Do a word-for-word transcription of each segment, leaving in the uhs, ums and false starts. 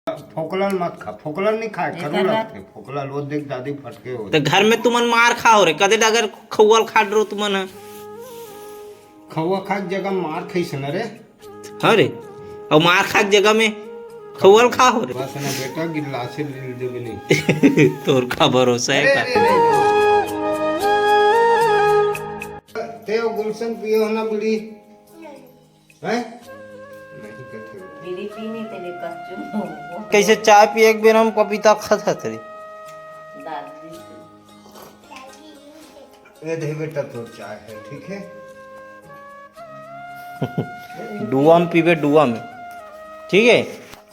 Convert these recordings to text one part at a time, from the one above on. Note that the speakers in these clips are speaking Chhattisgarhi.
फोकलन मत खा, फोकलन नहीं खाए, करू लगथे फोकलन। वो देख दादी फटके हो। तो घर में तुमन मार खा हो रे, कदे डगर खौवल खा डरो तुमन ह? खौवा खा के जगह मार खाइस न रे। हाँ रे, और मार खा के जगह में खौवल खा हो रे। बस ना बेटा, गिलासे लील देबे नहीं। तोर का भरोसा है अरे, का? अरे, अरे। ते वो गुलशन पिए हो ना बीड़ी? हैं? नहीं कथे। बीड़ी पीनी तेरे कच्चू। कैसे चाय पिए एक बेर हम पपीता खा था तेरी। दादी से। ये दे बेटा, तो चाय है, ठीक है? डुआ में पीबे, डुआ में, ठीक है?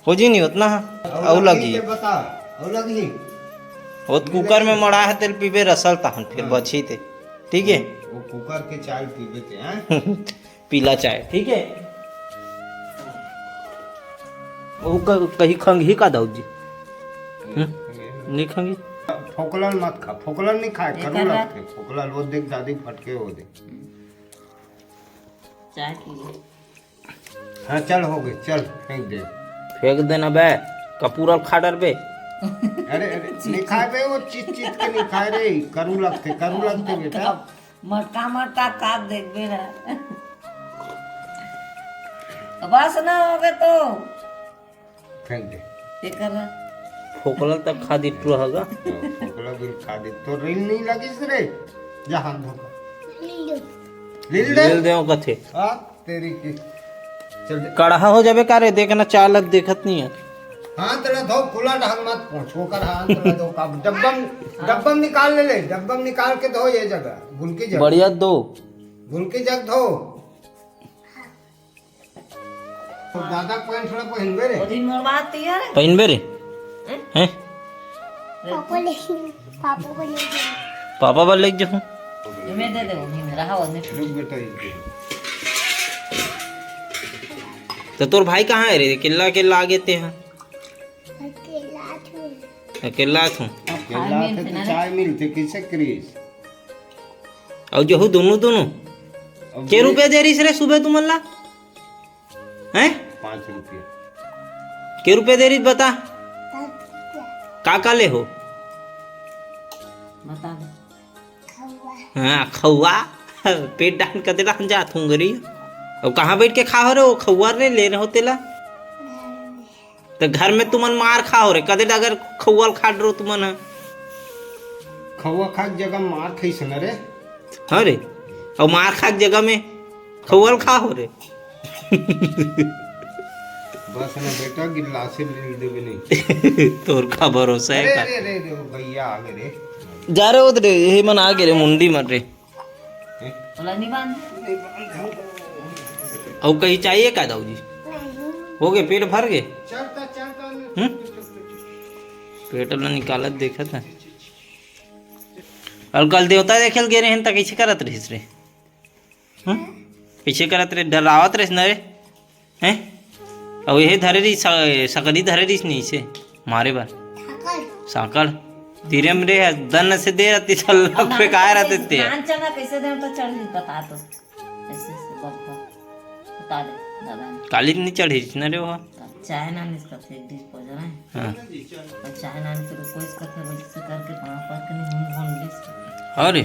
हो जी नहीं उतना, और अउ लगी। लगी के बता, और लगी। वो कुकर में मड़ा है, तेल पीबे रसल तहन, फिर हाँ। बची ते, ठीक है? वो कुकर के चाय पीबे ते, हैं? पीला चाय, ठीक है? वो क-, कहीं खंगी का दाऊ जी? हम्म? नहीं खंगी। फोकलन मत खा, फोकलन नहीं खाए, करू लगथे फोकलन, वो देख दादी फटके हो दे। चाय पी ले। हाँ, चल, हो गए, चल, फेंक दे। फेंक देना बे, कपूरल खा डर बे। अरे, अरे, नहीं खाए बे, वो चित चित के नहीं खाए रे, करू लगथे, करू लगथे बेटा। मटका, मटका काट देखबे ना। बस ना हो गए तो। फेंक दे। ये कर रहा। फोकला तक खा दी टू हगा। फोकला भी खा दी। तो रील नहीं लगी रे। जा हाथ धो। लील दे। लील दे कथे। हाँ, तेरी की। चल दे। कड़हा हो जाबे का रे, देख ना चालत देखत नहीं है। हाथ ला धो, खुला ढंग मत पहुंच, वो कर हाथ ला धो, का डब्बा में, डब्बा में निकाल ले, ले, डब्बा में निकाल के धो ये जगह, गुलकी जगह। बढ़िया दो। गुलकी जग धो। तो दादा पैंट थोड़ा पहनबे रे। ओदी मोर बात है। पहनबे रे। हैं? हैं? पापा ले, पापा को ले जाओ। पापा बल लेके जाऊँ। इमे दे दे, उन्हीं में रहा, उन्हीं में। रुक बेटा, एक दे। तो तोर भाई कहाँ है रे? अकेला, अकेला आगे ते हैं। अकेला थू। अकेला थू। अब खाए अकेला मिलते थे तो ना रे। चाय मिलते, कैसे करीस? और जो हूँ दोनों, दोनों। अब के बोले रुपया दे रहीस रे सुबह तुमन ला? हैं? पाँच रुपया। के रुपया दे रहीस बता? पाँच रुपया। का का ले हो? बता दे। हाँ, खौवा। पेट डाहन कते डाहन जात हूँ गरी। अब कहाँ बैठ के खा हो रे, वो खौवा रे ले रहे हो तेला? तो घर में तुमन मार खा हो रे, कते डगर खौवा ल खा डरो तुमन ह। खौवा खा के जगह मार खाइस न रे। हाँ रे, और मार खा के जगह में खौवा ल खा हो रे। बस ना बेटा, गिलासे लील देबे नहीं। तोर का भरोसा है अरे, का? अरे, अरे, अरे, वो भैया आ गए रे। जा रे, वो तो रे, ये मन आ गए रे, मुंडी मर रे। हैं? ओला नहीं बांध। और कहीं चाहिए का दाऊ जी? हो गए, पेट भर गए? चलता, चलता। हम्म? पेट ला निकालत देखत है। और कल देवता देखे ल गे रहे हैं, त कैसे करत रहिस रे? हम्म? कैसे करत रे? डरावत रहिस न रे? हैं? अउ एहे धरे रहिस, स-, सकरी धरे रहिस नहीं से मारे बर। सांकड़। तीरे में रे, दन से दे रहती, चल, फेंकाए रहते ते। नान चना कैसे दे तो चढ़ रही, बता तो। ऐसे, ऐसे, बता। बता दे, दादा ने। काली नहीं चढ़ी रहिस न रे वो। चाय ना निस कथे, एक डिश पजरा है। हाँ। और चाय ना निस तो कोई कथे, वैसे करके पाँव पर के नहीं, मुंह भून लिस। अरे,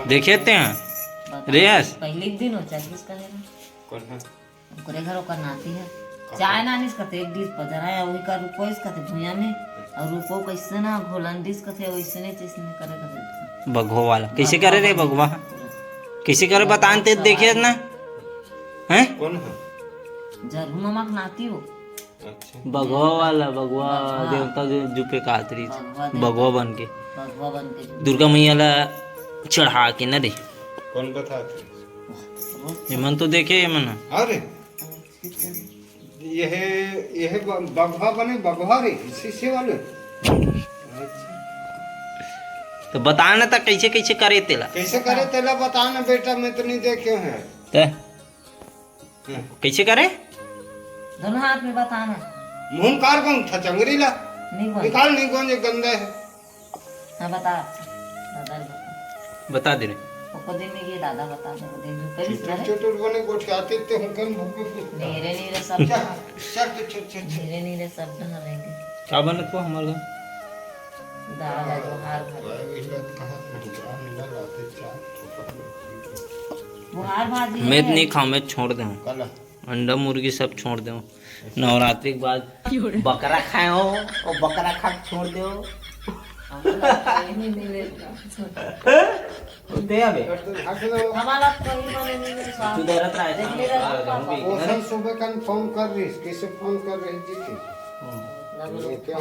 देखे ते हैं। बता। रेहस। पहले एक दिन हो चाय किस कहे ना। कौन है? ओकरे घर ओकर नाती है। चाय ना निस कथे, एक डिश पजरा है, वही का रुपो इस कथे भुइया में, और रुपो कैसे ना घोलन डिस कथे, वैसे नहीं, तैसे नहीं करे कथे। बघवा वाला। कैसे करे रे बघवा? कैसे करे बतान ते देखे ना? हैं? कौन है? जरहू मामा के नाती हो। अच्छा। बघवा वाला, बघवा बघवा। देवता जो जुपे का आतरी। बघवा देवता। बघवा बन के। बघवा बन के। दुर्गा मैया ला चढ़ा के न रे। कौन बता थे? ये मन तो देखे, ये मन। अरे। यह, यह ब-, बघवा बने, बघवा रे, शीशे वाले। अच्छा। तो बता ना, त कैसे, कैसे करे तेला? कैसे करे तेला बता ना बेटा, मैं तो नहीं देखे हैं। ते? हाँ। कैसे करे? दोनों हाथ में बता ना। मुंह कार कौन था, चंगरी ला? नहीं बोल। निकाल, नहीं कौन, ये गंदा है। हाँ, बता। बता दे। बता दे रे। ओकर दिन में ये दादा बता दे, वो दिन में करिस चुटुर ना रे। चुटुर बने गोठियाते ते हुकन भूखे कुछ। मेरे नहीं रे सब। चल, चल, चल, चल, चल। मेरे नहीं रे सब डहा रहेंगे। का बनत को हमार घर? दाल है, बुहार भाजी। भाई, इधर कहाँ से बुहार मिला लाते चार? बुहार भाजी मैं तो है। नहीं खाऊं, मैं छोड़ दे हूँ। काला। अंडा मुर्गी सब छोड़ दे हूँ। नवरात्रि के बाद बकरा खाए हो और बकरा खा के छोड़ दे हो। दे अबे। हमारा कोई मने नहीं मिल पा। तू दे रहा था, देख ले रहा था। वो सब सुबह कन फोन कर रही, किसे फोन कर रही जी थी? हम्म। तो क्या,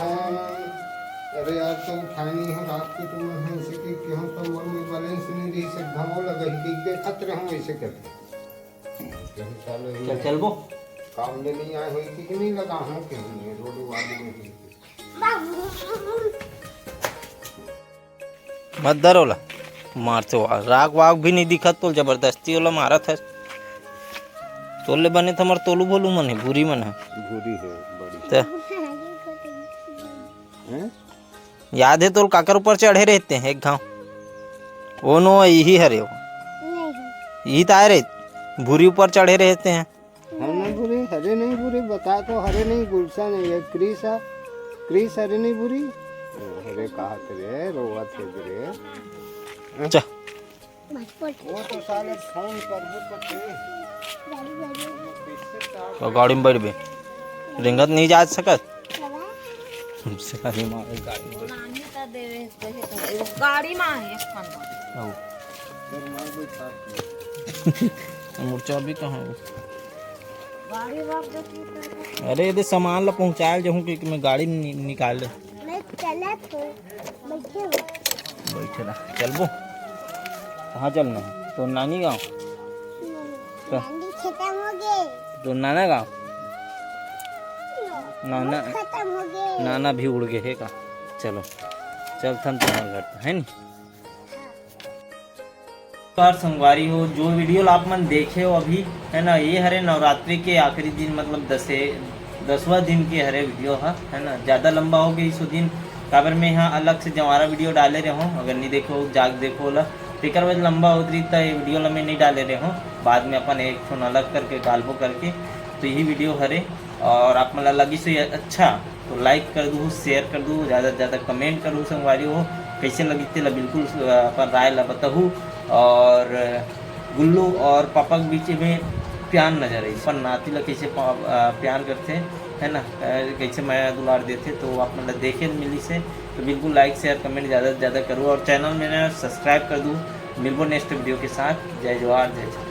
अरे यार, तो उठानी हो रात को, तो मैं हमसे कि, कि हम तो मोर में बैलेंस नहीं रही, से घाव लगा ही, कि देखत रहूं ऐसे करके। यही चालू ही चल, है। चलबो। काम ले नहीं आए हो, कि नहीं लगा हूं कि हमने रोड वाले में ही। मत डर ओला, मारते हो। राग वाग भी नहीं दिखत तोल, जबरदस्ती ओला मारत है। तोले बने तो हमर तोलू बोलू मन है, भूरी मन है। भूरी है, बड़ी। ते हैं? याद है तोल काकर ऊपर चढ़े रहते हैं एक घाव? वो नो, यही हरे वो। नहीं। यही तो आए रहे, भूरी ऊपर चढ़े रहते हैं। हम नहीं भूरी, हरे नहीं भूरी, बता तो, हरे नहीं, गुलशन है, ये क्रिस है, क्रिस हरे नहीं भूरी। अरे कहा थे रे, रोवा थे रे। चल। वो तो साले फोन कर वो तो थे। तो गाड़ी में बैठ बे, रिंगत नहीं जा सकत। साले मारे गाड़ी में बैठ। नानी का देवे, कहे तो वो गाड़ी में है, एक फोन में। आओ। फिर मार बैठा। मोर चाबी कहाँ है? गाड़ी रख दे तू तो। अरे, ये सामान ला पहुँचाए जहूँ कि मैं गाड़ी नि-, निकाल ले। मैं चलत हूँ, बैठे हो। बैठे रह, चलबो। कहाँ चलना है? तो नानी गाँव? तो नानी खत्म हो गए। तो नाना गाँव? नाना खत्म हो गए। नाना भी उड़ गए है का? चलो, चलथन तुम्हारे घर, है नी? नमस्कार संगवारी हो, जो वीडियो ला आप मन देखे हो अभी, है ना, ये हरे नवरात्रि के आखिरी दिन, मतलब दसे, दसवां दिन के हरे वीडियो ह, है ना। ज़्यादा लंबा हो गई सो दिन, काबर मैं यहाँ अलग से जवारा वीडियो डाले रहे हो, अगर नहीं देखो जाग देखो ला, तेकर वजह लंबा होत रही, त ये वीडियो ला मैं नहीं डाले रहे हो, बाद में अपन एक ठोन अलग करके डालबो करके। तो यही वीडियो हरे, और आप मन ला लगी सो ये अच्छा तो लाइक कर दू, शेयर कर दू, ज़्यादा से ज़्यादा कमेंट करू संगवारी हो, कैसे लगी तेला बिल्कुल, अ, अपन राय ला बताहू। और गुल्लू और पापा के बीच में प्यार नजर आई, अपन नाती ला कैसे पा-, अ, प्यार करथे, है ना, अ, कैसे मया दुलार देथे, तो आप मन ला देखे मिली से, तो बिल्कुल लाइक शेयर कमेंट ज़्यादा से ज़्यादा करू और चैनल में ना सब्सक्राइब कर दू। मिलबो नेक्स्ट वीडियो के साथ। जय जोहार, जय छत्तीसगढ़।